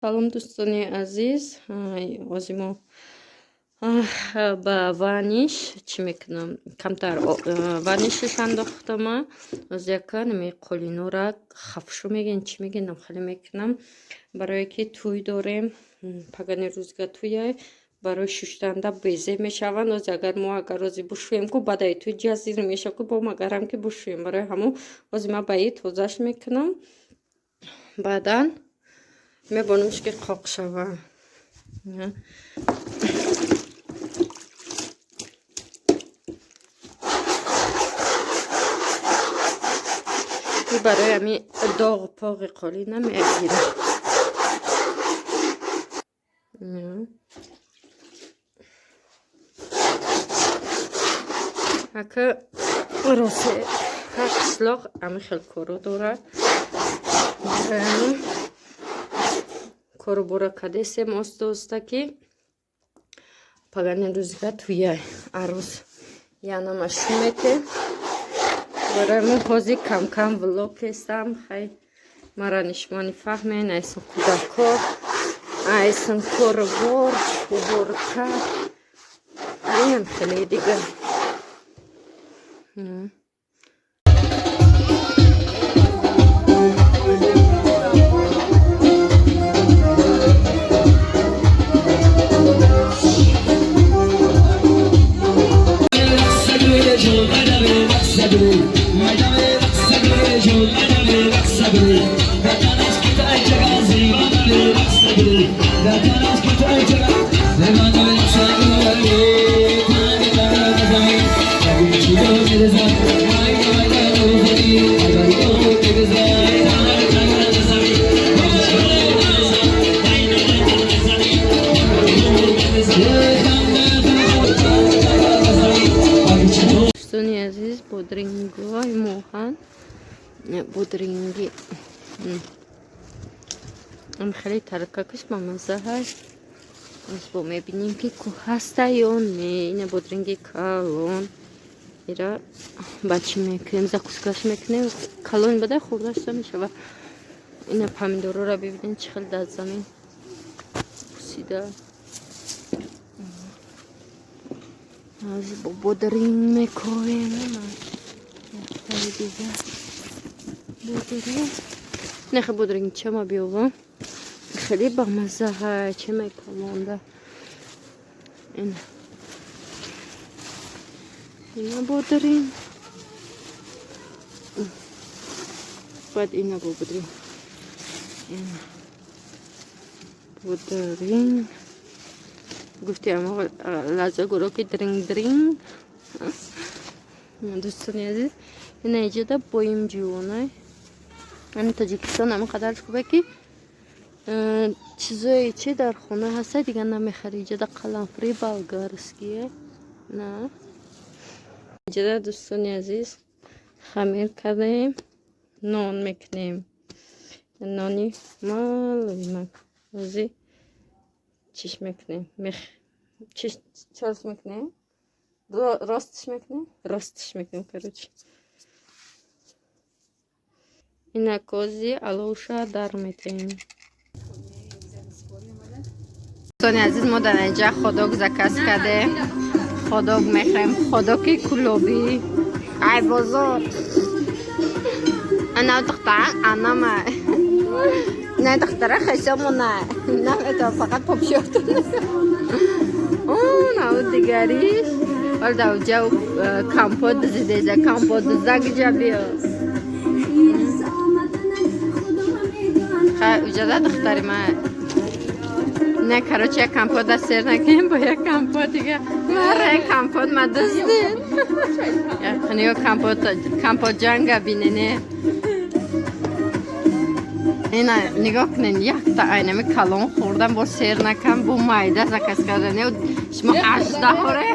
Салом, дӯстони азиз. Ози мо ба ваниш чӣ мекунам? Камтар ванишаш андохтама. Оз яка нами қолинора хафшу мегӯен, чӣ мегӯен, хеле мекунам. Барое ки тӯй дорем, пагани рӯзга тӯяй, барои шуштанда безеб мешаванд. Оз агар мо агар ози бушӯем ку, баъдаи тӯй ҷазир мешав ку, бо магарам ки бушӯем. Барои ҳамон ози ман ба и тозаш мекунам. Баъдан мебонамш ки қоқ шава. Барои ҳами доғу поғи қолина мегирам. Ака, росе ҳар қишлоқ ҳами хел коро дорад. Барои ҳамин кору бора кадесем оста оста, ки пагани рӯзга туяй арӯз янама шумете. Барои мо ҳозир камкам влог кестам. Хай, мара нишмони фаҳмен, айсон кӯдако, айсон корубор, уборка, инам хеле дигар. Дӯстони азиз, бодрингҳои моҳан, бодринги ам хеле таркакаш мамаза ҳаст. Бо мебинем, ки ку ҳаста ё не. Ина бодринги калон, ира ба чӣ мекунем? Закускаш мекунем. Калон бада хӯрдашта мешава. Ина помидорора бибинем, чӣ хел дар замин пусида. Аз бо бодринг мекоем. Яктаи дига бодринг. Нехе, бодринг чама биёвам, хеле бамаза ҳай, чемай калонда. Ина, ина бодринг, баъд ина бо бодринг, ина бодринг. Гуфти ама лаза гуро ки дринг дринг. Дӯстони азиз, ина иҷода боимҷӯонай. Ами Тоҷикистон ҳамин қадар хубе, ки чизое чи дар хона ҳаста, дигар намехари. Иҷода қаламфури болгарские на. Иҷода, дӯстони азиз, хамир кардаем, нон мекунем, нони малоимак. Ози чиш мекунем, чиш чорс мекунем, ростш мекунем, ростш мекунем. Короче, инакози аловша дар метаем. Дӯстони азиз, мо дар инҷа хот-дог заказ кардем, хот-дог мехӯрем, хот-доги кулобӣ, ай бозор. Ана духтар, анама на духтара хешомона наметавон, фақат попшиётон. Нав дигариш вал давҷа компот дизидеза, компот диза гиҷа биё. Хай, уҷада духтари ма не. Короче, як компот да сер накунем, бо як компот дига. Мара компот ма дуздин. Яқниё компот, компот ҷанга бинене. Ина нигоҳ кунед, якта айнами калон хӯрдам, бо сер накам, бо майда заказ кардане. Шумо аждаҳоре.